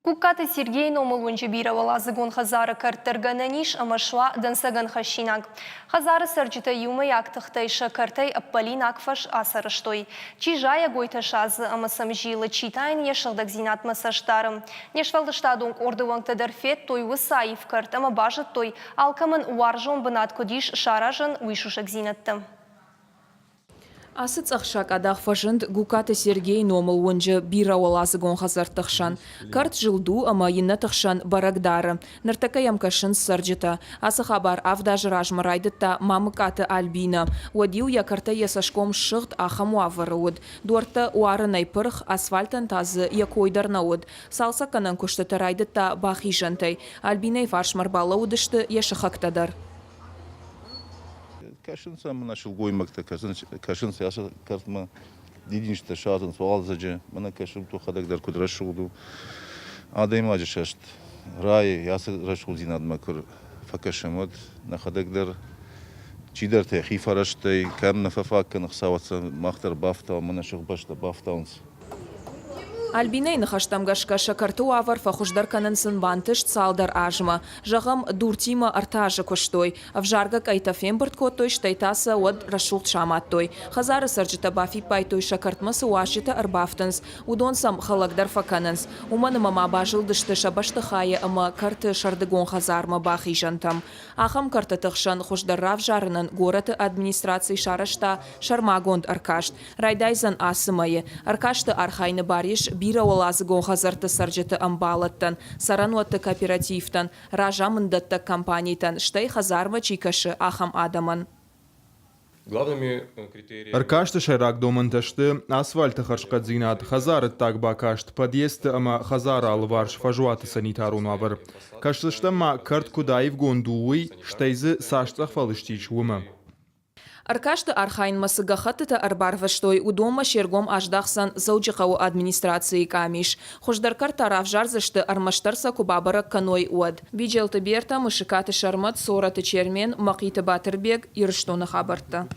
Гугкаты Сергейы номыл уынджы бирӕуӕладзыгон хӕдзары кӕрт дӕр гӕнӕн ис ӕмӕ суа дӕнцӕгӕн хӕссинаг. Хӕдзары цӕрджытӕ иумӕйаг тыхтӕй сӕ кӕртӕй ӕппӕлинаг фӕз ацарӕзтой. Чи зайӕгойтӕ садзы ӕмӕ сӕм зилы, чи та йын йӕ сыгъдӕгдзинадмӕ цӕст дары. Не сфӕлдыстадон къорды уӕнгтӕ дӕр федтой уыцы аив кӕрт ӕмӕ базыдтой, алкӕмӕн уарзон бынат куыд ис саразӕн, уый сусӕгдзинӕдтӕ. Ацы цъӕх сакъадах фӕзынд Гукаты Сергейы номыл уынджы бирӕуӕладзыгон хӕдзӕртты хсӕн. Кӕрт зылд у ӕмӕ иннӕты хсӕн бӕрӕг дары. Ныртӕккӕ йӕм кӕсынц цӕрджытӕ. Ацы хабар авд азы размӕ райдыдта Мамыкъаты Альбинӕ. Уӕд-иу йӕ кӕртӕй йӕ цӕсгом ссыгъд, ахӕм уавӕры уыд. Дуӕрттӕ уарынӕй пырх, асфальтӕн та дзы йӕ кой дӕр нӕ уыд. Цалцӕггӕнӕн куыстытӕ райдыдта бахизӕнтӕй. Альбинӕйы фарсмӕ ӕрбалӕууыдысты йӕ сыхӕгтӕ дӕр. Кӕсынц ӕм мӕнӕ сылгоймӕгтӕ, кӕсынц ацы кӕртмӕ, дидинджытӕ садзынц уалдзӕджы. Мӕнӕ кӕсут, уӕхӕдӕг дӕр куыд рӕсугъд у. Адӕймаджы цӕст райы ацы рӕсугъддзинадмӕ куы фӕкӕсӕм, уӕд нӕхӕдӕг дӕр чидӕртӕ хи фӕрӕзтӕй кӕм нӕ фӕфаг кӕны Хуыцау, мах дӕр бафтауӕм, мӕнӕ сыгъбӕстӕ бафтауынц. Альбинӕйы ныхӕстӕм гӕсгӕ сӕ кӕрты уавӕр фӕхуыздӕр кӕнын сын бантыст цалдӕр азмӕ. Зӕгъӕм, дуртимӕ ӕртӕ азы куыстой. Ӕвзаргӕ къӕйтӕ фембырд кодтой, стӕй та сӕ уӕд рӕсугъд самадтой. Хӕдзары цӕрджытӕ бафиппайдтой, сӕ кӕртмӕ цы уазджытӕ ӕрбафтынц, уыдон сӕм хӕлӕг дӕр фӕкӕнынц. Уымӕн ӕмӕ ма базылдысты сӕ бӕстыхайы ӕмӕ кӕрты сӕрдыгон хӕдзармӕ бахизӕнтӕм. Ахӕм кӕртыты хсӕн хуыздӕр равзарынӕн горӕты администраци сарӕзта сӕрмагонд ӕркаст. Райдайдзӕн ацы мӕйы. Ӕркасты архайыны бар ис бирӕуӕладзыгон хӕдзӕртты цӕрджыты ӕмбалӕдтӕн, цӕрӕнуӕтты кооперативтӕн, разамынддӕттӕг компанитӕн, стӕй хӕдзармӕ чи кӕсы, ахӕм адӕмӕн. Ӕркасты сӕйраг домӕнтӕ сты асфальты хӕрзхъӕддзинад, хӕдзары ӕддаг бакаст, подъездты ӕмӕ хӕдзары алыварс фӕзуаты санитарон уавӕр. Кӕсдзыстӕм ма, кӕрт куыд аивгонд у, уый, стӕй дзы цас цъӕх фӕлыст ис, уымӕ. Ӕркасты архайынмӕ цы гӕххӕттытӕ ӕрбарвыстой, уыдонмӕ се ргом аздахдзӕн Дзӕуджыхъӕуы администрацийы къамис. Хуыздӕр кӕртӕ равзардзысты, ӕрмӕстдӕр сӕ куы бабӕрӕг кӕной, уӕд. Биджелты Бертӕ, Мысыкаты Сӕрмӕт, Цорӕты Чермен, Мӕхъиты Батырбег, Ирыстоны хабӕрттӕ.